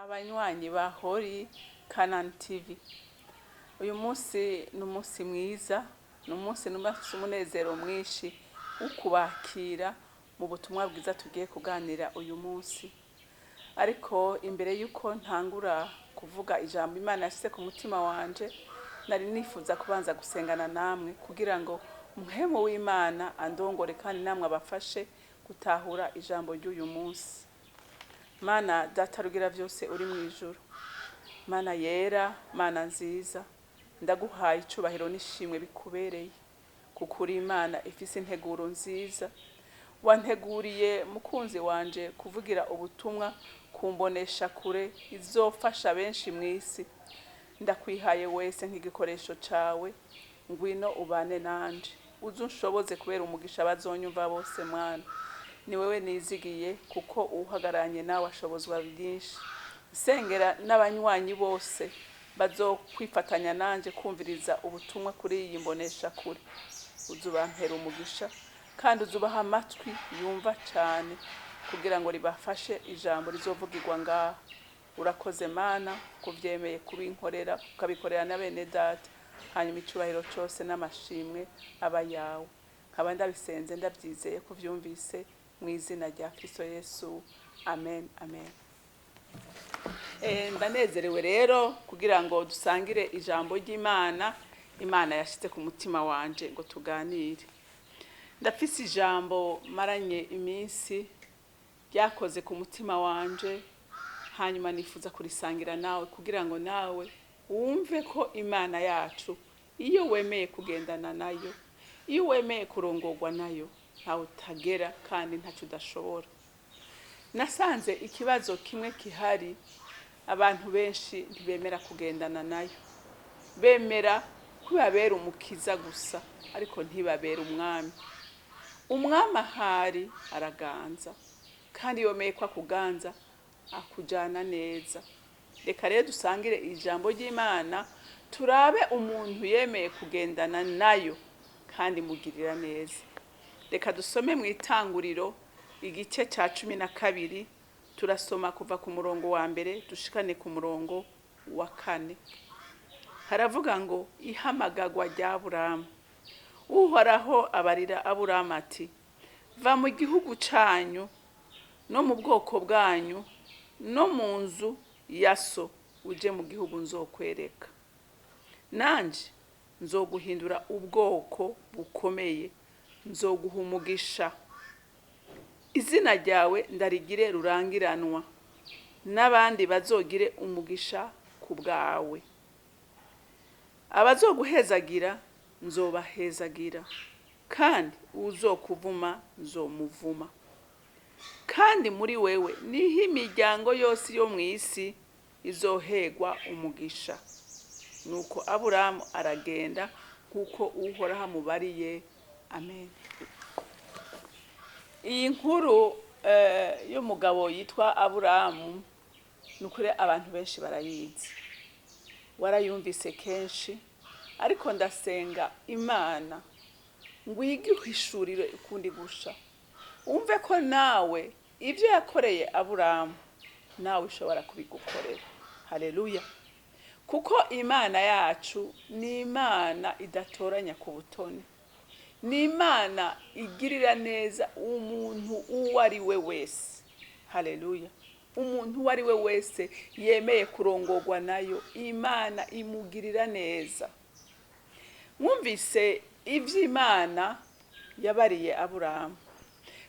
Abanywanyi ba Holy Canaan TV, uyu munsi ni umunsi mwiza, ni umunsi numva mfise umunezero mwinshi wo kubakira mu butumwa bwiza tugiye kuganira uyu munsi. Ariko imbere y'uko ntangura kuvuga ijambo Imana yashyize ku mutima wanje, nari nifuza kubanza gusengana namwe kugira ngo Mpwemu w'Imana andongore kandi namwe abafashe gutahura ijambo ry'uyu munsi. Mana Data rugira byose uri mu ijuru, Mana yera, Mana nziza, ndaguhaye icubahiro n'ishimwe bikubereye, kuko uri Imana ifise integuro nziza. Wanteguriye, mukunzi wanje, kuvugira ubutumwa kumbonesha kure izofasha benshi mu isi. Ndakwihaye wese nk'igikoresho cawe, ngwino ubane nanje, uze unshoboze kubera umugisha bazonyumva bose. Mwana, ni wewe nizigiye, kuko uhagararanye nawe ashobozwa byinshi. Nsengera n'abanywanyi bose bazokwifatanya nanje kumviriza ubutumwa kuri iyi mbonesha kure, uzubampera umugisha kandi uzubaha amatwi yumva cyane kugira ngo ribafashe ijambo rizovugirwa ngaha. Urakoze Mana kuvyemeye kubinkorera, ukabikorera na bene data. Hanyuma icubahiro cose n'amashimwe aba yawe. Nkaba ndabisenze ndabyizeye ko uvyumvise, mu izina rya Kristo Yesu, amen, amen. Ndanezerewe rero kugira ngo dusangire ijambo ry'Imana Imana yashyize ku mutima wanje ngo tuganire. Ndafise ijambo maranye iminsi ryakoze ku mutima wanje, hanyuma nifuza kurisangira nawe kugira ngo nawe wumve ko Imana yacu, iyo wemeye kugendana nayo, iyo wemeye kurongorwa nayo, ntawe utagera kandi ntacyo udashobora. Nasanze ikibazo kimwe kihari: abantu benshi ntibemera kugendana nayo, bemera ko ibabera umukiza gusa, ariko ntibabera umwami. Umwami ahari araganza, kandi yomeye ko akuganza akujana neza. Reka rero dusangire ijambo ry'Imana, turabe umuntu yemeye kugendana nayo kandi mugirira neza. Reka dusome mu Itanguriro igice cya 12. Turasoma kuva ku murongo wa mbere dushikane ku murongo wa kane. Haravuga ngo: "Ihamagagwa rya Aburamu. Uhoraho abarira Aburamu ati: 'Va mu gihugu canyu no mu bwoko bwanyu no mu nzu ya so, uje mu gihugu nzokwereka. Nanje nzoguhindura ubwoko bukomeye, nzoguha umugisha, izina ryawe ndarigire rurangiranwa, n'abandi bazogire umugisha ku bwawe. Abazoguhezagira nzobahezagira, kandi uzokuvuma nzomuvuma. Kandi muri wewe niho imiryango yose yo mu isi izohegwa umugisha.' Nuko Aburamu aragenda nk'uko Uhoraho amubariye." Amen. Iyi nkuru y'umugabo yitwa Aburamu, ni ukuri abantu benshi barayizi, warayumvise kenshi, ariko ndasenga Imana ngo uyiguhishurire ukundi gusha, wumve ko nawe ibyo yakoreye Aburamu nawe ishobora kubigukorera. Haleluya! Kuko Imana yacu ni Imana idatoranya ku butoni, ni Imana igirira neza umuntu uwo ari we wese. Haleluya! Umuntu uwo ari we wese yemeye kurongorwa nayo, Imana imugirira neza. Mwumvise iby'Imana yabariye Aburamu,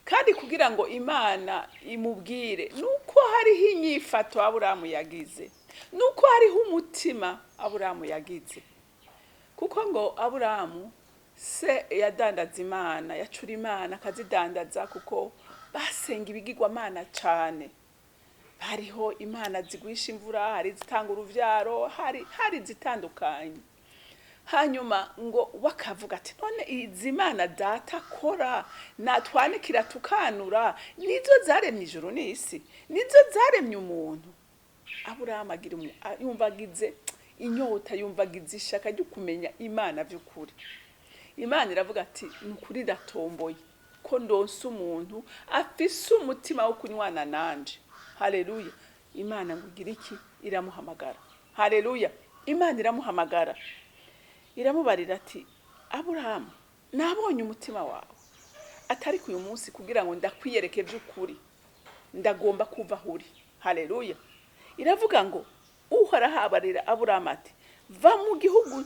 kandi kugira ngo Imana imubwire nuko hariho inyifato Aburamu yagize, nuko hariho umutima Aburamu yagize, kuko ngo Aburamu se yadandaza imana, yacura imana akazidandaza, kuko basenga ibigirwamana cyane. Hariho imana zigwisha imvura, hari izitanga uruvyaro, hari izitandukanye. Hanyuma ngo bakavuga ati: "None izi mana data akora natwanikira tukanura, nizo zaremye ijuru n'isi, nizo zaremye umuntu?" Aburahamu agira yumva agize inyota, yumva agize ishaka ryo kumenya Imana by'ukuri. Imana iravuga ati: "Ni ukuri ndatomboye ko ndonse umuntu afise umutima wo kunywana nanje." Haleluya! Imana ngo igire iki? Iramuhamagara. Haleluya! Imana iramuhamagara, iramubarira ati: "Aburahamu, nabonye umutima wawe, atari uyu munsi kugira ngo ndakwiyereke by'ukuri, ndagomba kuva aho uri." Haleluya! Iravuga ngo Uhoraho abarira Aburahamu ati: "Va mu gihugu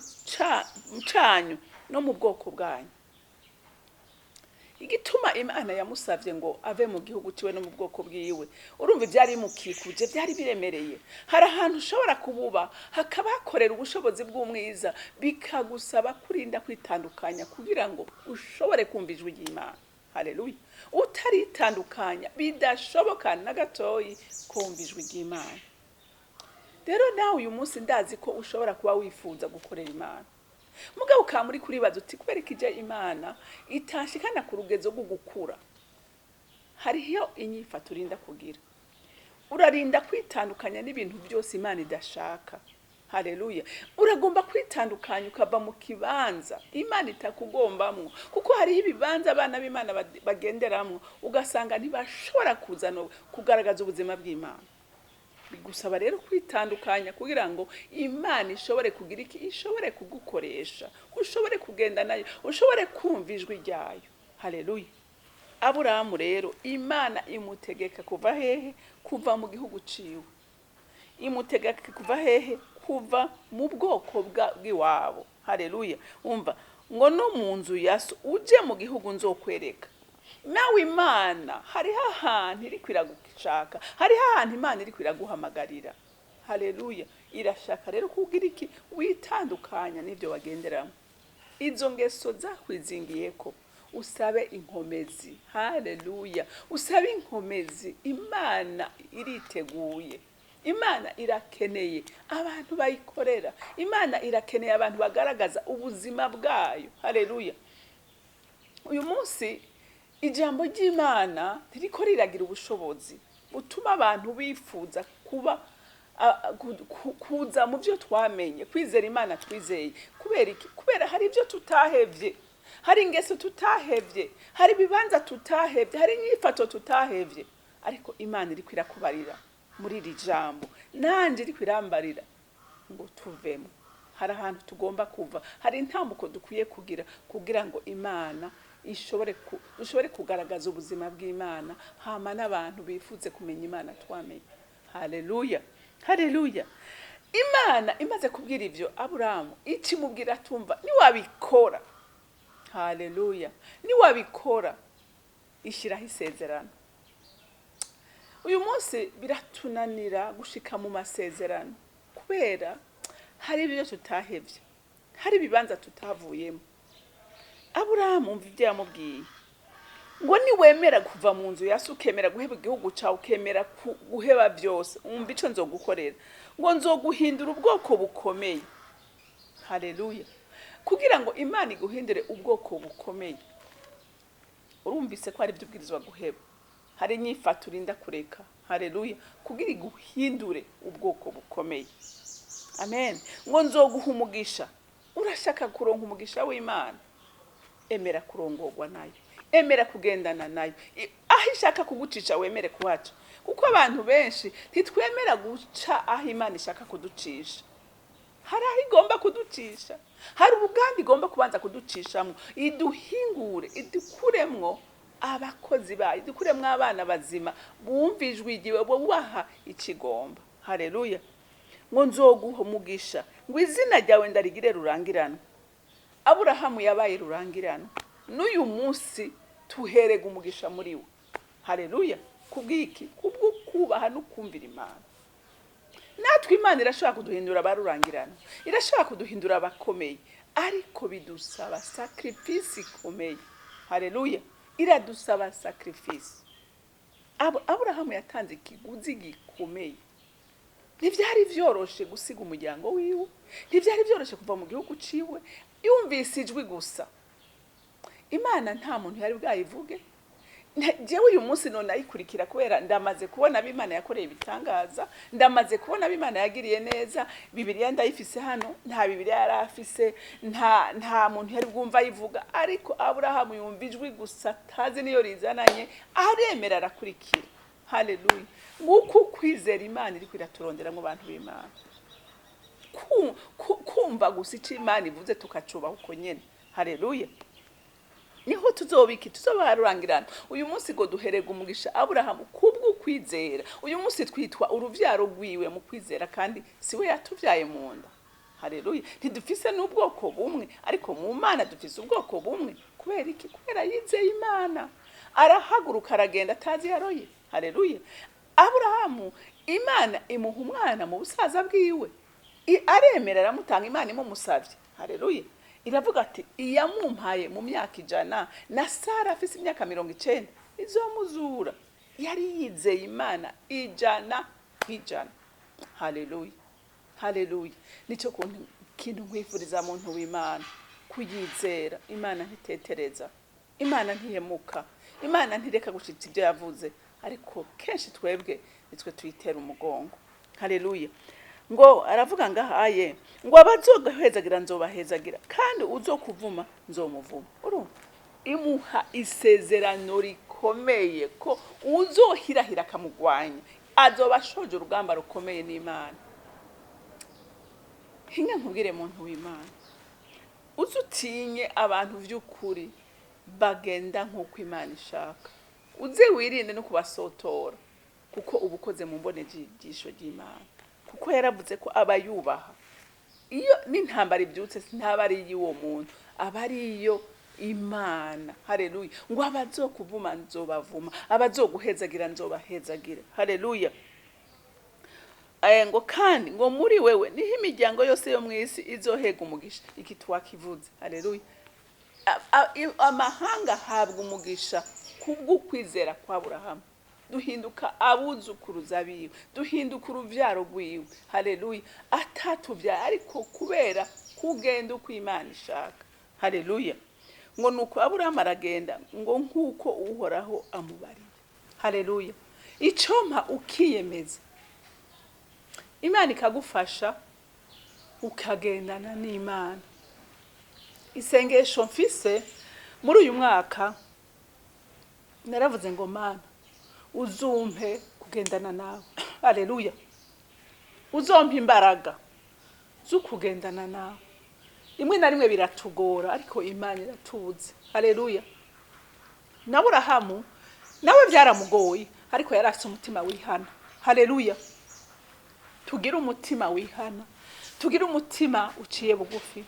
canyu no mu bwoko bwanyu." Igituma Imana yamusabye ngo ave mu gihugu ciwe no mu bwoko bwiwe, urumva ibyari bimukikuje byari biremereye. Hari ahantu ushobora kububa hakaba hakorera ubushobozi bw'umwiza, bikagusaba kurinda kwitandukanya kugira ngo ushobore kumva ijwi ry'Imana. Haleluya! Utaritandukanya bidashoboka na gatoyi kumva ijwi ry'Imana. Rero nawe uyu munsi ndazi ko ushobora kuba wifuza gukorera Imana, mugabo ukaba muri kuribaza uti: "Kubera ko ijya Imana itashikana ku rugezo rwo gukura?" Hariho inyifato urinda kugira, urarinda kwitandukanya n'ibintu byose Imana idashaka. Haleluya! Uragomba kwitandukanya ukava mu kibanza Imana itakugombamwo, kuko hariho ibibanza abana b'Imana bagenderamwo ugasanga ntibashobora kuzana kugaragaza ubuzima bw'Imana. Bigusaba rero kwitandukanya kugira ngo Imana ishobore kugira iki? Ishobore kugukoresha, ushobore kugenda nayo, ushobore kumva ijwi ryayo. Haleluya! Aburahamu rero Imana imutegeka kuva hehe? Kuva mu gihugu ciwe. Imutegeka kuva hehe? Kuva mu bwoko bw'iwabo. Haleluya! Umva ngo no mu nzu ya so, uje mu gihugu nzokwereka. Nawe Imana hariho ahantu iri kwiragushaka, hariho ahantu Imana iri kwiraguhamagarira. Haleluya! Irashaka rero kugira iki? Witandukanya n'ibyo wagenderamo, izo ngeso zakwizingiyeko, usabe inkomezi. Haleluya! Usabe inkomezi. Imana iriteguye, Imana irakeneye abantu bayikorera, Imana irakeneye abantu bagaragaza ubuzima bwayo. Haleluya! Uyu munsi ijambo ry'Imana ntiriko riragira ubushobozi butuma abantu bifuza kuba kuza mu byo twamenye, kwizera Imana twizeye. Kubera iki? Kubera hari ibyo tutahevye, hari ingeso tutahevye, hari ibibanza tutahevye, hari inyifato tutahevye. Ariko Imana iriko irakubarira muri iri jambo, nanje iriko irambarira ngo tuvemo. Hari ahantu tugomba kuva, hari intambuko dukwiye kugira kugira ngo Imana ishobore dushobore kugaragaza ubuzima bw'Imana, hama n'abantu bifuze kumenya Imana twamenye. Haleluya, haleluya! Imana imaze kubwira ivyo Aburahamu, ikimubwira atumva: "Niwabikora." Haleluya! "Niwabikora." Ishyiraho isezerano. Uyu munsi biratunanira gushika mu masezerano kubera hari ibyo tutahevye, hari ibibanza tutavuyemo. Aburahamu, umva ibyo yamubwiye ngo: "Niwemera kuva mu nzu ya so, ukemera guheba igihugu cyawe, ukemera guheba byose, umva ico nzogukorera." Ngo: "Nzoguhindura ubwoko bukomeye." Haleluya! Kugira ngo Imana iguhindure ubwoko bukomeye, urumvise ko hari ibyo ubwirizwa guheba, hari inyifato urinda kureka. Haleluya! Kugira iguhindure ubwoko bukomeye. Amen. Ngo: "Nzoguha umugisha." Urashaka kuronka umugisha w'Imana? Emera kurongorwa nayo, emera kugendana nayo. Aho ishaka kugucisha wemere kuhaca, kuko abantu benshi ntitwemera guca aho Imana ishaka kuducisha. Hari aho igomba kuducisha, hari uruganda igomba kubanza kuducishamo, iduhingure, idukuremwo abakozi bayo, idukuremwo abana bazima bumva ijwi ryiwe, bubaha ikigomba. Haleluya! Ngo: "Nzoguha umugisha," ngo: "izina ryawe ndarigire rurangiranwa." Aburahamu yabaye rurangiranwa, n'uyu munsi tuherega umugisha muri we. Haleluya! Kubw'iki? Kubwo kubaha no kumvira Imana. Natwe Imana irashobora kuduhindura abarurangiranwa, irashobora kuduhindura abakomeye, ariko bidusaba sacrifice ikomeye. Haleluya! Iradusaba sacrifice. Aburahamu yatanze ikiguzi gikomeye. Ntibyari vyoroshe gusiga umuryango wiwe, ntibyari vyoroshe kuva mu gihugu ciwe. Yumvise ijwi gusa. Imana nta muntu yari bwayivuge. Jewe uyu munsi none ayikurikira kubera ndamaze kubona abo Imana yakoreye ibitangaza, ndamaze kubona abo Imana yagiriye neza. Bibiliya ndayifise hano. Nta Bibiliya yari afise, nta muntu yari bwumva ayivuga, ariko Aburahamu yumva ijwi gusa, atazi niyo rizananye, aremera arakurikira. Haleluya! Nguko ukwizera Imana iriko iraturondera mu bantu b'Imana. Kumva gusa icyo Imana ivuze tukacubaha uko nyene. Haleluya. Niho tuzobiki tuzobarurangirana. Uyu munsi ngo duhererwe umugisha Aburahamu kubwo kwizera. Uyu munsi twitwa uruvyaro rwiwe mu kwizera, kandi siwe yatuvyaye mu nda. Haleluya. Ntidufise n'ubwoko bumwe, ariko mu Mana dufise ubwoko bumwe. Kubera iki? Kubera yizeye Imana, arahaguruka aragenda atazi yaroye. Haleluya. Aburahamu Imana imuha umwana mu busaza bwiwe, aremera aramutanga. Imana imumusavye. Haleluya. Iravuga ati iyamumpaye mu myaka 100 na Sara afise imyaka 90 izomuzura. Yari yizeye Imana 100%. Haleluya, haleluya. Nicyo kintu nkwifuriza muntu w'Imana, kuyizera. Imana ntitetereza, Imana ntihemuka, Imana ntireka gushitsa ibyo yavuze, ariko kenshi twebwe nitwe tuyitera umugongo. Haleluya. Ngo aravuga ngahaye ngo abazogahezagira nzobahezagira, kandi uzokuvuma nzomuvuma. Urumva imuha isezerano rikomeye ko uzohirahira akamugwanya azoba ashoje urugamba rukomeye n'Imana. Hinga nkubwire muntu w'Imana, uze utinye abantu vy'ukuri bagenda nk'uko Imana ishaka, uze wirinde no kubasotora, kuko uba ukoze mu mbonejisho ry'Imana. Kuko yaravuze ko abayubaha, iyo n'intambara ibyutse ntaba ari iy'uwo muntu, aba ari iyo Imana. Haleluya. Ngo abazokuvuma nzobavuma, abazoguhezagira nzobahezagira. Haleluya. Ngo kandi ngo muri wewe niho imiryango yose yo mw'isi izohega umugisha. Iki twakivuze. Haleluya. Amahanga ahabwa umugisha kubw'ukwizera kwa Aburahamu. Duhinduka abuzukuruza biwe, duhinduka uruvyaro rwiwe. Haleluya. Atatuvyaye, ariko kubera kugenda uko Imana ishaka. Haleluya. Ngo nuko Aburahamu aragenda ngo nkuko Uhoraho amubariye. Haleluya. Icompa ukiyemeza, Imana ikagufasha ukagendana n'Imana. Isengesho mfise muri uyu mwaka, naravuze ngo Mana uzumpe kugendana nawe. Haleluya. Uzompe imbaraga zo kugendana nawe. Rimwe na rimwe biratugora, ariko Imana iratubuze. Haleluya. Na Aburahamu nawe byaramugoye, ariko yari afite umutima wihana. Haleluya. Tugire umutima wihana, tugire umutima uciye bugufi,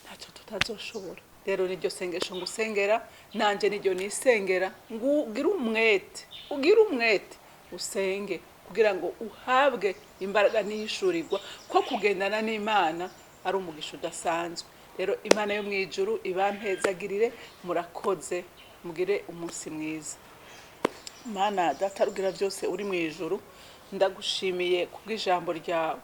ntacyo tutazoshobora. Rero niryo sengesho ngusengera, nanje niryo nisengera, ngugire umwete, ugire umwete usenge kugira ngo uhabwe imbaraga n'ishurirwa ko kugendana n'Imana ari umugisha udasanzwe. Rero Imana yo mwijuru ibampezagirire, murakoze, mugire umunsi mwiza. Mana Data rugira byose uri mu ijuru, ndagushimiye kubw'ijambo ryawe.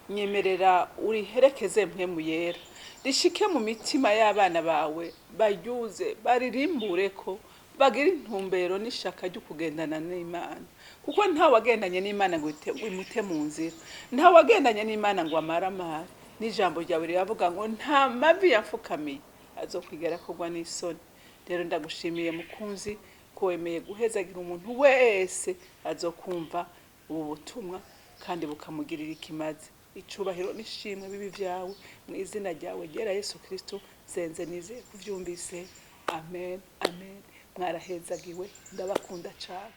Nyemerera uriherekeze mpemu yera, rishike mu mitima y'abana bawe, bayuze baririmbure ko bagira intumbero n'ishaka ryo kugendana n'Imana. Kuko nta wagendanye n'Imana ngo imute mu nzira, nta wagendanye n'Imana ngo amaramare. N'ijambo ryawe riravuga ngo nta mavi yafukamiye azokwigera kugwa n'isoni. Rero ndagushimiye mukunzi ko wemeye guhezagira umuntu wese azokumva ubu butumwa kandi bukamugirira ikimazi. Icubahiro n'ishimwe bibi vyawe mu izina ryawe ryera Yesu Kristo, nsenze nizeye kuvyumvise. Amen, amen. Mwarahezagiwe, ndabakunda cyane.